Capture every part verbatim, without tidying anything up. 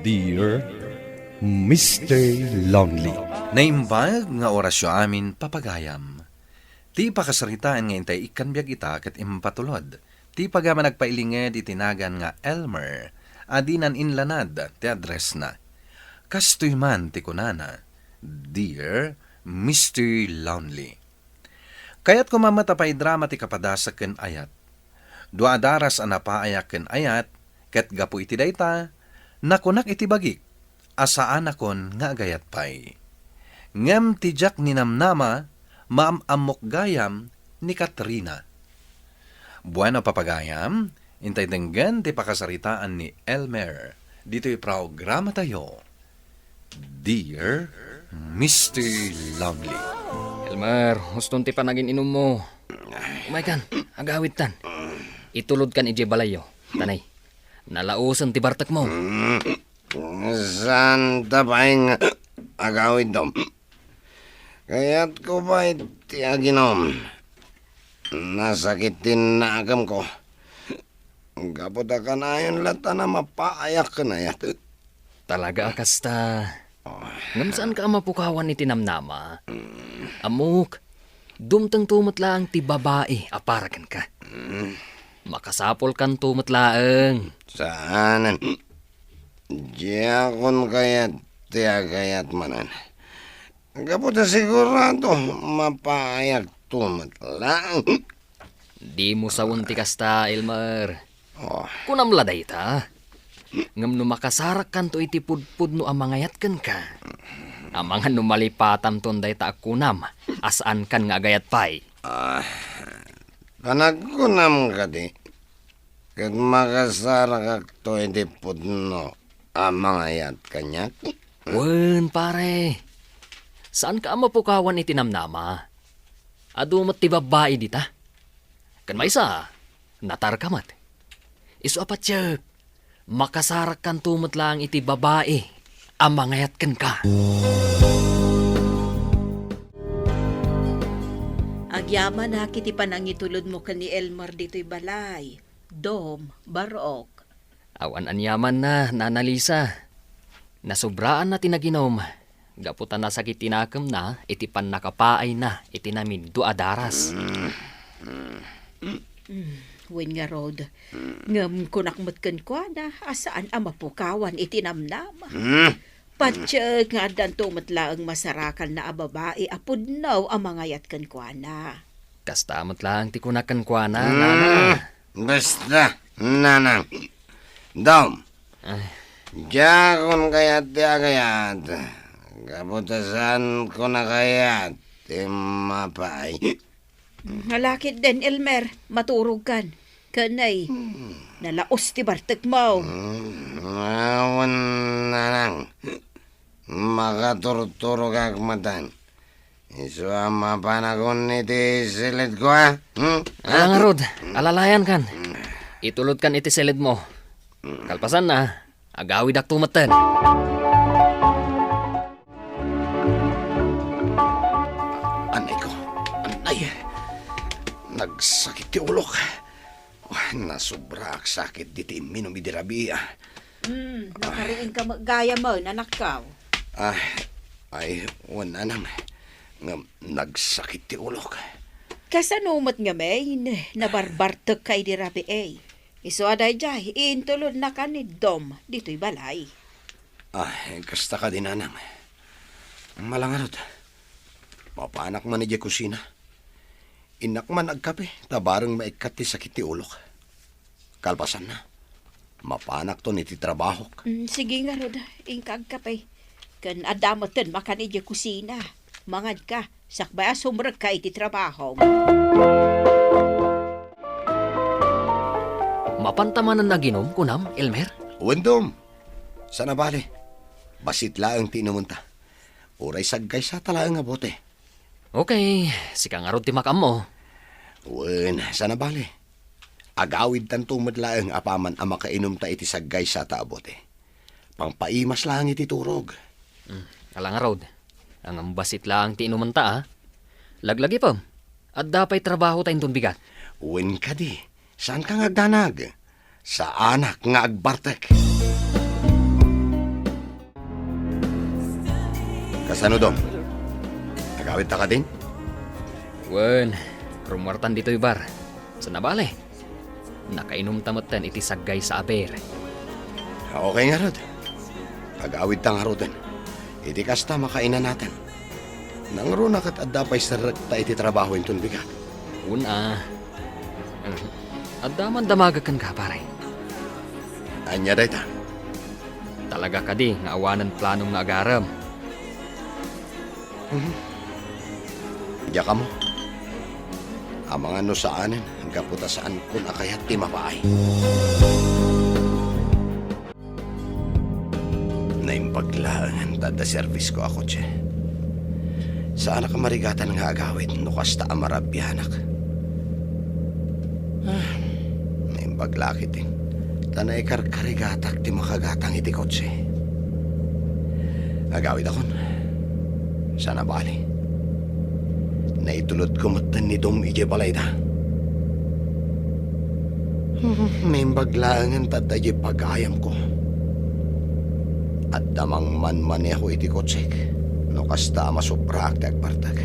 Dear Mister Lonely. Naimbag nga orasyo amin, papagayam. Ti pakasaritaan nga intay ikkan biag ita ket impatulod ti pagaman agpailinged iti nagan nga Elmer a dinan inlanad ti addressna. Kastoy man ti kunana, "Dear Mister Lonely." Kayatko man met a paidrama ti kapadasek ken ayat. Dua a daras a napaayak ken ayat, ket gapu iti dayta, nakunak iti bagik a saanakon nga agayat pay. Ngem ti diak ninamnama, maam-ammok gayam ni Katrina. Bueno, papagayam, intay denggen ti pakasaritaan ni Elmer ditoy programatayo. Dear Mister Lonely. Elmer, uston ti panagin-inummo. Umaykan, agawidtan. Itulodkan idiay balayyo. Tanay, nalaosen ti bartekmo. Saan ta pay nga agawid, Dom? Kayatko pay ti aginom. Nasakit ti nakemko. Gapu ta kanayon latta a mapaayak ken ayat. Talaga a kasta. Ngem saanka a mapukawan iti namnama? Ammok, dumtengto met laeng ti babai a para kenka. Makasapulkanto met laeng. Saanen. Diakon kayat ti agayat manen. Gapu ta sigurado, mapaayakto met laeng. Dimo sawen ti kasta, Elmer. Oh. Kunam la dayta. Ngem no makasarakkanto iti pudpudno a mangayat kenka, amangan no malipatamton dayta a kunam a saankan nga agayat pay. Ah, panagkunam kadi, ket makasarakakto iti pudno a mangayat kaniak? Wen, pare. Saanka a mapukawan iti namnama. Adu met ti babbai dita. Ken maysa, natarka met. Isu a patiek, makasarakkanto met laeng iti babai a mangayat kenka. Agyamanak iti panangitulodmo ken ni Elmer ditoy balay, Dom, Barok. Awan aniamanna, Nana Lisa. Nasobraanna ti naginom, gapu ta nasakit ti nakemna iti pannakapaayna iti namiddo a daras. Mm, wen ngarud, ngem kunak met kenkuana a saan a mapukawan iti namnama. Patiek nga addanto met laeng masarakanna a babai a pudno a mangayat kenkuana. Kasta met laeng ti kunak kenkuana, Nana. Basta, Nanang. Dom. Ay. Diakon kayat ti agayat. Gapu ta saanko a kayat ti mapaay. Alakit den, Elmer, maturogkan. Ken ay, nalaos ti bartekmo. Hmm, awan, Nanang. Makaturturogak metten. Isu a mapanakon iti silidko, a? Hmm? Ala ngarud, alalayankan. Itulodkan iti silidmo. Kalpasanna, agawidakto metten. Anayko, anay. Nagsakit ti ulok. Nasobraak sakit diti imminum idi rabii, a. Hmm, nakariingka met gayam, anakko. Ah, ay, wen, Nanang. Ngem nagsakit ti ulok. Kasano met ngamin, nabarbartekka idi rabii? Isu a daydiay, intulodnaka ni Dom ditoy balay. Ah, kasta kadi, Nanang. Ala ngarud, mapanak man idiay kusina. Innak man agkape, ta bareng maikkat ti sakit ti ulok. Kalpasanna, mapanakton iti trabahok. Mm, sige ngarud, inka agkape. Ken adda metten makan idiay kusina. Manganka, sakbay a sumrekka iti trabahom. Mapanta manen aginom, kunam, Elmer? Wen, Dom. Saan a bale. Bassit laeng ti inumenta. Uray saggaysata laeng a bote. Okay, sika ngarud ti makaammo. Wen, saan a bale. Agawidtanto met laeng apaman a makainumta iti saggaysata a bote. Pangpaimas laeng iti turog. Hmm, ala ngarud. Ngem bassit laeng ti inumenta, a. Laglagipem. Adda pay trabahota inton bigat. Wen kadi, saanka nga agdanag. Saanak nga agbartek. Kasano, Dom? Agawidta kadin? Wen, rummuartan ditoy bar. Saan a bale, nakainumta metten iti saggaysa a beer. Okay ngarud. Agawidta ngaruden. Iti kasta, makainanaten. Nangruna ket adda pay serrekta iti trabaho inton bigat. Wen a. Adda man damagek kenka, pare. Ania dayta? Talaga kadi nga awanen planom nga agarem? Mhm. Diak ammo. Amangan no saanen, gapu ta saankon a kayat ti mapaay. Naimbag laengen ta adda servisko a kotse. Saanak a marigatan nga agawid no kasta a marabianak. Ah, naimbag la ketdi ta naikarkarigatak ti makagatang iti kotse. Agawidakon. Saan a bale, naitulodko metten ni Dom idiay balayda. Hmm, naimbag laengen ta adda idiay pagayamko. Adda mangmanmaneho iti kotsek no kasta a masobraak ti agbartek.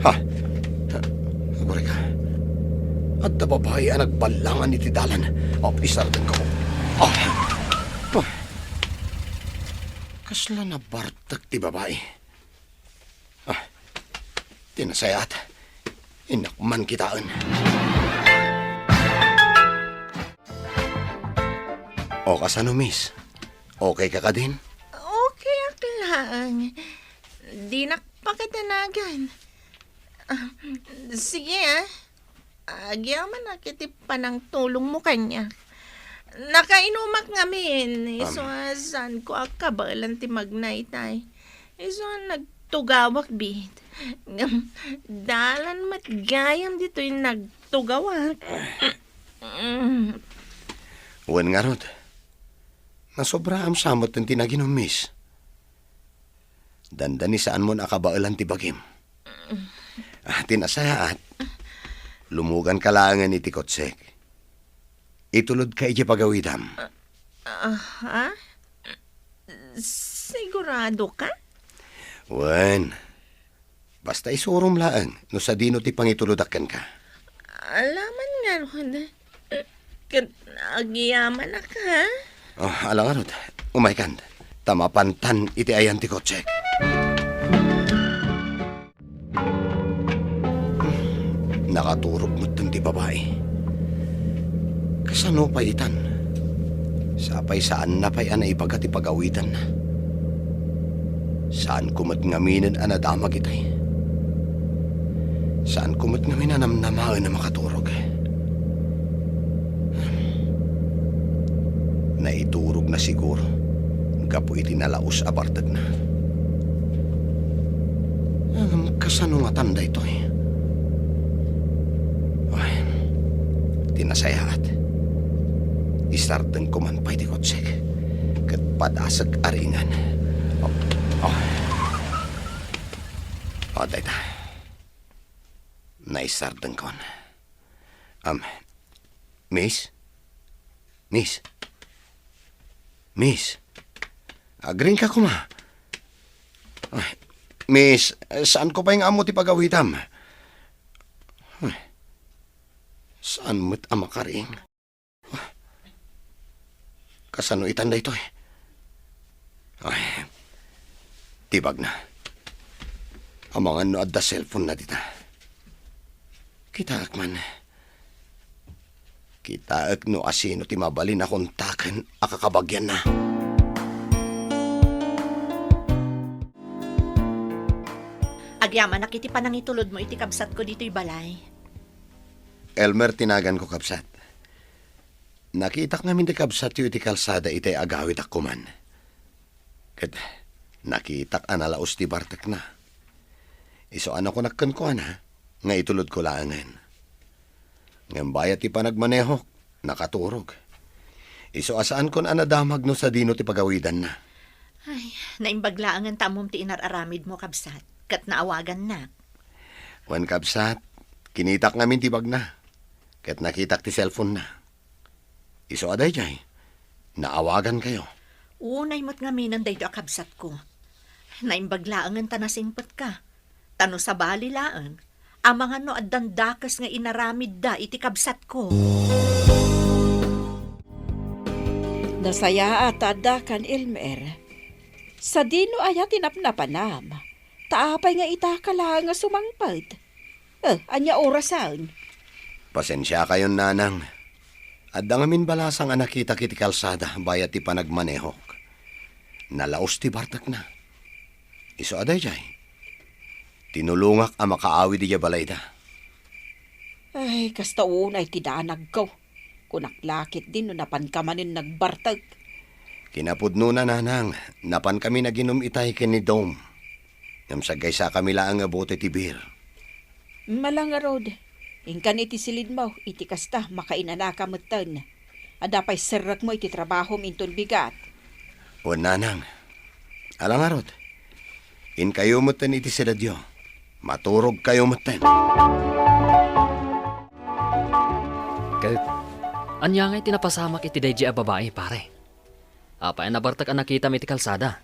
Ha? Agurayka. Adda babai a nagballangan iti dalan. Oh, isardengko. Ah! Ah! Kasla nabartek ti babai. Ah, ti nasayaat. Innak man kitaen. O, kasano, miss? Okay ka kadin? Okay ak laeng. Dinak pakadanagan. Ah, sige, ah. Agyamanak iti panangtulongmo kaniak. Nakainumak ngamin, isu a saanko a kabaelan ti magnaytay. Isu a nagtugawak, bit. Ngem dalan met gayam ditoy nagtugawak. Mm. Wen ngarud, nasobraam sa met ti naginum, miss. Dandani saanmon a kabaelan ti bagim. Ah, ti nasayaat, lumuganka laengen iti kotsek. Itulodka idiay pagawidam. Ah, ha? Sigurado ka? Wen, basta isurom laeng no sadino ti pangitulodak kenka. Alaman ngarud. Ket agyamanak, ha? Oh, ala ngarud. Umaykan. Ta mapantan iti ayan ti kotsek. Nakaturog metten ti babai. Kasano pay itan? Sapay saanna pay a naibaga ti pagawidanna. Saanko met ngaminen a nadamag itay. Saanko met ngamin a namnamaen a makaturog. Naiturogna siguro gapu iti nalaus a bartekna. Ngem kasano ngatan daytoy? Ay, ti nasayaat. Isardengko man pay ti kotsek ket padasek a riingen. Oh, oh. Oh, dayta. Naisardengkon. Am, miss? Miss? Miss? Agriingka koma. Ay, miss, saanko pay nga ammo ti pagawidam. Ay, saan met a makariing? Kasano itan daytoy? Ay, ti bagna. Amangan no adda cellphone-na dita. Kitaek man. Kitaek no asino ti mabalin a kontaken a kakabagianna. Agyamanak iti panangitulodmo iti kabsatko ditoy balay. Elmer ti naganko, kabsat. Nakitak ngamin ti kabsatyo iti kalsada itay agawidak koman. Ket nakitak a nalaus ti bartekna. Isu a nakunak kenkuana nga itulodko laengen. Ngem bayat ti panagmanehok, nakaturog. Isu a saankon a nadamag no sadino ti pagawidanna. Ay, naimbag laengen ta ammom ti inar-aramidmo, kabsat, ket naawagannak. Wen, kabsat, kinitak ngamin ti bagna, ket nakitak ti cellphone-na. Isu a daydiay, naawagankayo. Unay met ngaminen daytoy a kabsatko. Naimbag laengen ta nasingpetka. Ta no sabali laeng, amangan no addan dakes nga inaramidda iti kabsatko. Nasayaat ta addakan, Elmer. Sadino aya ti napnapanam? Ta apay nga itaka laeng nga sumangpet? Eh, ania orasen? Pasensiakayon, nanang. Adda ngamin balasang a nakitak iti kalsada bayat ti panagmanehok. Nalaos ti bartekna. Isu a daydiay, tinulongak a makaawid idiay balayda. Ay, kasta unay ti danagko. Kunak la ketdin no napanka manen nagbartek. Kinapudnona, nanang, napankami naginum itay ken ni Dom. Ngem saggaysakami laeng a bote ti beer. Ala ngarud, inkan iti silidmo, iti kasta, makainanaka metten. Adda pay serrekmo iti trabahom inton bigat. Wen, nanang. Ala ngarud, inkayo metten iti siudadyo. Maturogkayo metten. Ket, ania ngay ti napasamak iti daydiay a babai, pare? Apay a nabartek a nakitam iti kalsada?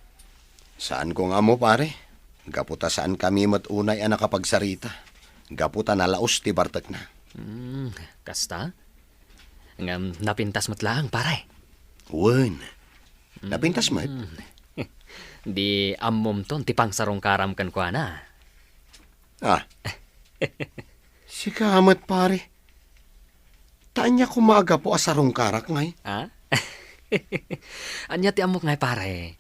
Saanko nga ammo, pare. Gapu ta saankami met unay a nakapagsarita. Gapu ta nalaos ti bartekna. Hmm, kasta? Ngem napintas met laeng, pare. Wen. Napintas met? Hmm. Di ammomton ti pangsarungkaram kenkuana. Ah. Sika met, pare. Ta ania koma a gapu a sarungkarak ngay? Ah? Ania ti ammok ngay, pare?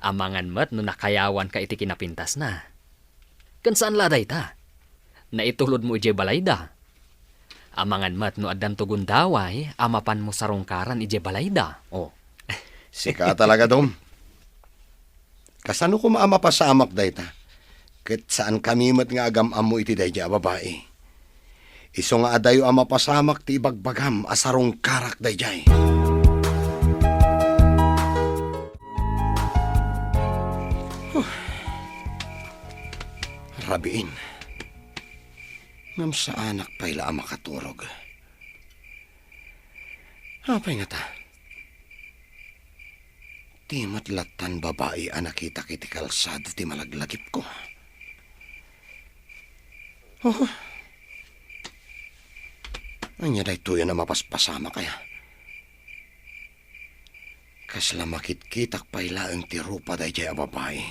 Amangan met no nakayawanka iti kinapintasna. Ken saan la dayta. Naitulodmo idiay balayda. Amangan met no addanto gundaway a mapanmo sarungkaran idiay balayda. Oh. Sika talaga, Dom. Kasano koma a mapasamak dayta? Ket saankami met nga agam-ammo iti daydiay a babai. Isu nga adayo a mapasamak ti ibagbagam a sarungkarak daydiay. Huh. Rabiin. Ngem saanak pay la a makaturog. Apay ngata? Ti met lattan babai a nakitak iti kalsada ti malaglagipko. Oh. Ania daytoyen a mapaspasamak aya? Kasla makitkitak pay laeng ti rupa daydiay a babai.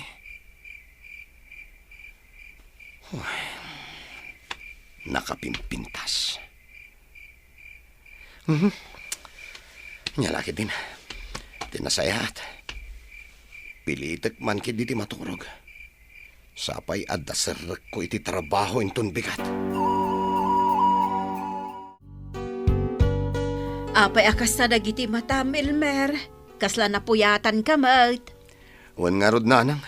Uy, nakapimpintas. Mhm. Ania la ketdin. Ti nasayaat. Pilitek man ketdi ti maturog. Sapay adda serrekko iti trabaho inton bigat. Apay a kasta dagiti matam, Elmer? Kasla napuyatanka met. Wen ngarud, nanang.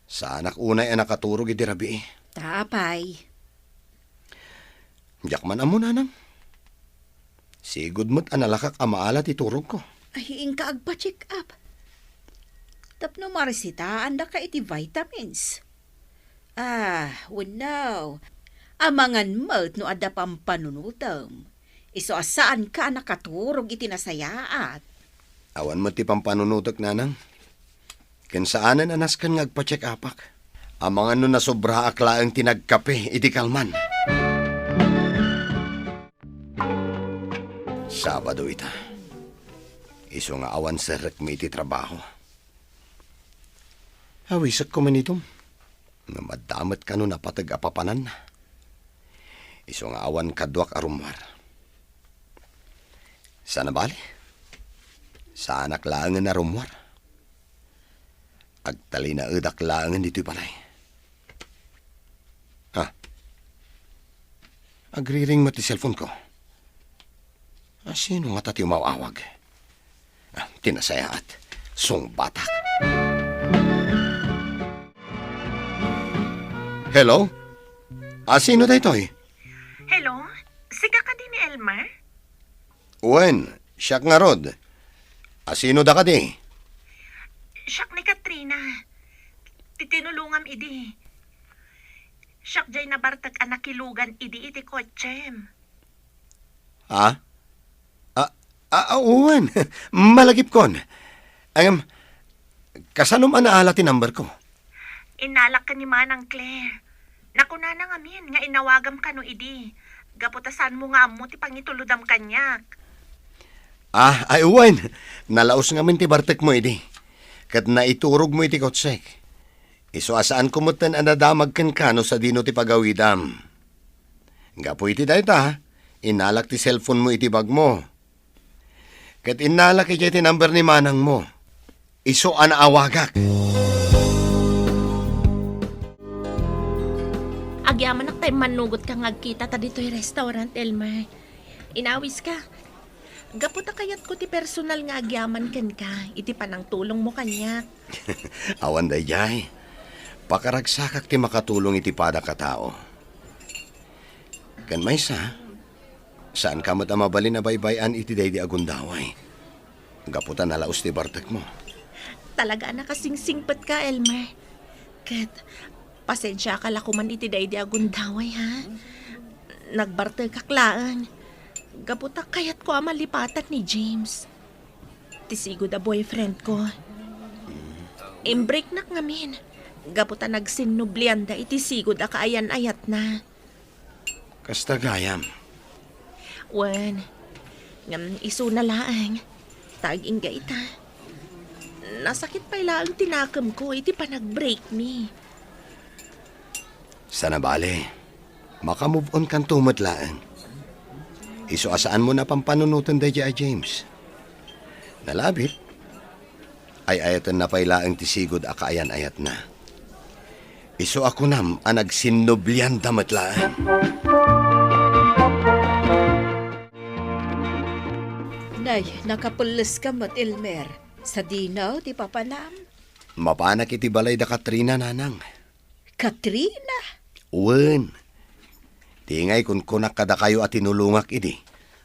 Saanak unay a nakaturog idi rabii. Ta apay? Diak man ammo, nanang. Sigud met a nalakak a maala ti turogko. Ay, inka agpa-check up. Tapno maresetaandaka iti vitamins. Ah, wenno. Amangan met no adda pampanunotem. Isu a saanka a nakaturog iti nasayaat. Awan met ti pampanunotek, nanang. Ken saanen a nasken nga agpa-check-upak. Amangan no nasobraak laeng ti nagkape idi kalman. Sabado ita. Isu nga awan serrekmi iti trabaho. Awisekko man itom. Ngem adda met kano napateg a papananna. Isu nga awan kaduak a rummuar. Saan a bale? Saanak laengen a rummuar. Agtalinaedak laengen ditoy balay. Ah. Agriring met ti cellphone ko. Ah, sino ngata ti umaw-awag? Ah, ti nasayaat. Sungbatak. Hello? Ah, sino daytoy? Hello? Sika kadi ni Elmer? Wen, siak ngarud. Ah, sino da kadi? Siak ni Katrina. Ti tinulongam idi. Siak jay nabartek a nakilugan idi iti kotsem. Ah? Ah, ah, ah, wen. Malagipkon. Ngem, Kasanom a naala ti number ko? Innalak ken ni Manang Claire. Nakunana ngamin nga inawagam kano idi. Gapu ta saanmo nga ammo ti pangitulodam kaniak. Ah, ay wen. Nalaus ngamin ti bartekmo idi. Ket naiturogmo iti kotsek. Isu a saanko metten a nadamag kenka no sadino ti pagawidam. Gapu iti dayta, innalak ti cellphone-mo iti bagmo. Ket innalak idiay ti number ni manangmo. Isu a naawagak. Agyamanak ta immannugotka nga agkita ta ditoy restaurant, Elmer. Inawiska. Gapu ta kayatko ti personal nga agyaman kenka iti panangtulongmo kaniak. Awan daydiay. Pakaragsakak ti makatulong iti padak a tao. Ken maysa, saanka met a mabalin a baybay-an iti daydi a gundaway. Gapu ta nalaus ti bartekmo. Talaga a nakasingsingpetka, Elmer. Ket, pasensiaka la koman iti daydi a gundaway, ha? Nagbartekak laeng. Gapu ta kayatko a malipatan ni James. Ti sigud a boyfriend ko. Imbreaknak ngamin. Gapu ta nagsinnublianda iti sigud a kaayan-ayatna. Kasta gayam. Wen, ngem isuna laeng. Ta agingga ita. Nasakit pay laeng ti nakemko iti panag-break mi. Sana bale, maka-move on kanto met laeng. Isu a saanmo a pampanunoten daydiay a James. Nalabit, ay-ayatenna pay laeng ti sigud a kaayan-ayatna. Isu a kunam a nagsinnublianda met laeng. Nay, nakapelleska met, Elmer. Sadino ti papanam? Mapanak iti balay da Katrina, nanang. Katrina? Wen. Ti ngay kunkunak kadakayo a tinulongak idi,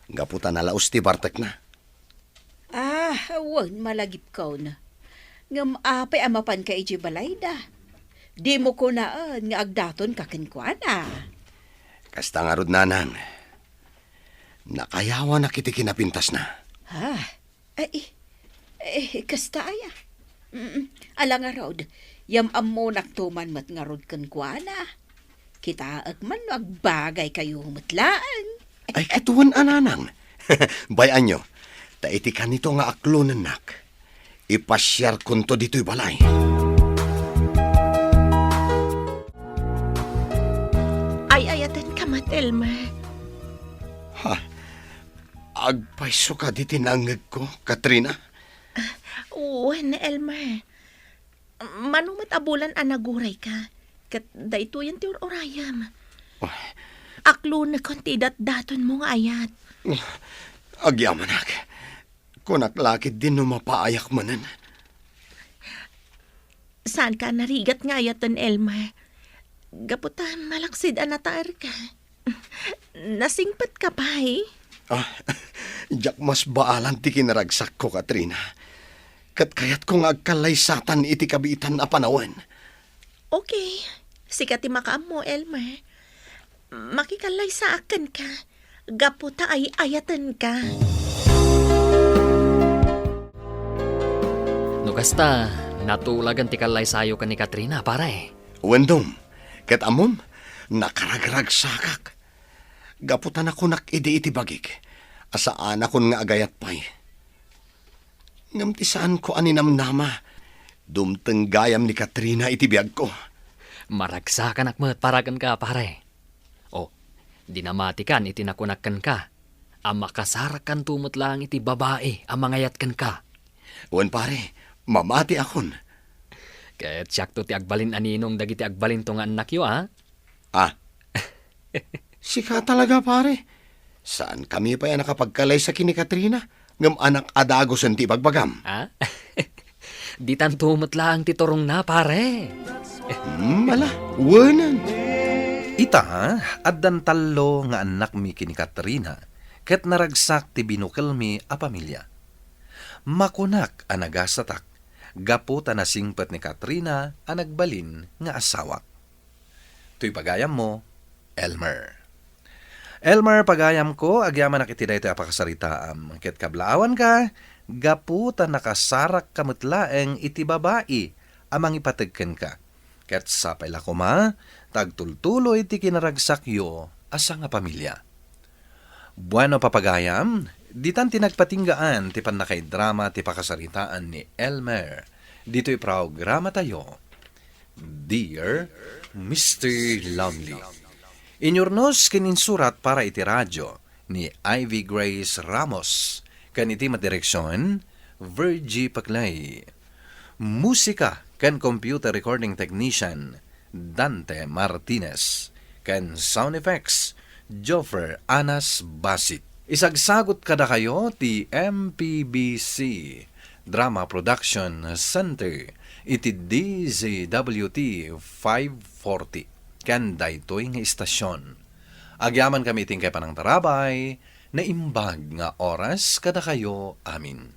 gapu ta nalaus ti bartekna. Ah, wen, malagipkon. Ngem apay a mapanka idiay balayda? Dimo kunaen nga agdatonka kenkuana. Kasta ngarud, nanang. Nakayawanak iti kinapintasna. Ha? Ay, eh, kasta aya? Mm, ala ngarud, yam-ammonakto man met ngarud kenkuana. Kitaek man no agbagaykayo met laeng. Ay, ket wen a, nanang. Bay-anyo, ta iti kanito nga aklonennak, ipasiarkonto ditoy balay. Ay-ayatenka met, Elmer. Ha? Agpayso kadi ti nangngegko, Katrina? Wen, Elmer. Mano met a bulan a nagurayka, ket daytoyen ti ur-urayem. Oh. Aklonekon ti idatdatonmo nga ayat. Agyamanak. Kunak la ketdin no mapaayak manen. Saanka a narigat nga ayaten, Elmer. Gapu ta malaksid a nataerka. Nasingpetka pay? Ah, diak masbaalan ti kinaragsakko, Katrina. Ket kayatko nga agkallaysatan iti kabiitan a panawen. Okay. Sika ti makaammo, Elmer. Makikallaysaak kenka. Gapu ta ay-ayatenka. No kasta, natulagan ti kallaysayo ken ni Katrina, pare. Wen, Dom. Ket ammom, nakaragragsakak. Gapu ta nakunak idi iti bagik a saanakon nga agayat pay. Ngem ti saanko a ninamnama, dumteng gayam ni Katrina iti biagko. Maragsakanak met para kenka, pare. O, dinamatikan iti nakunak kenka a makasarakanto met laeng iti babai a mangayat kenka. Wen, pare, mamatiakon. Ket siakto ti agbalin a ninong dagiti agbalinto nga annakyo, a? Ah. Sika talaga, pare. Saankami pay a nakapagkalaysa ken ni Katrina, ngem anak a dagusen ti ibagbagam. Ah? Ditanto met laeng ti turongna, pare. Hmm, ala, wenen. Ita, addan tallo nga annakmi ken ni Katrina, ket naragsak ti binukelmi a pamilia. Makunak a nagasatak gapu ta nasingpet ni Katrina a nagbalin nga asawak. Toy pagayammo, Elmer. Elmer, pagayamko, agyamanak iti daytoy a pakasaritaam, ket kablaawanka, gapu ta nakasarakka met laeng iti babai a mangipateg kenka. Ket sapay la koma ta agtultuloy ti kinaragsakyo a sangapamilia. Bueno, papagayam, ditan ti nagpatinggaan ti pannakaidrama ti pakasaritaan ni Elmer ditoy programatayo, Dear Mister Lonely. Inyurnos ken insurat para iti radio ni Ivy Grace Ramos, ken iti madireksion, Virgie Paclay. Musika ken computer recording technician, Dante Martinez, ken sound effects, Joffer Anas Basit. Isagsagut kadakayo ti M P B C Drama Production Center iti D Z W T five forty ken daytoy nga istasyon. Agyamankami iti inkay panangtarabay, naimbag nga oras kadakayo amin.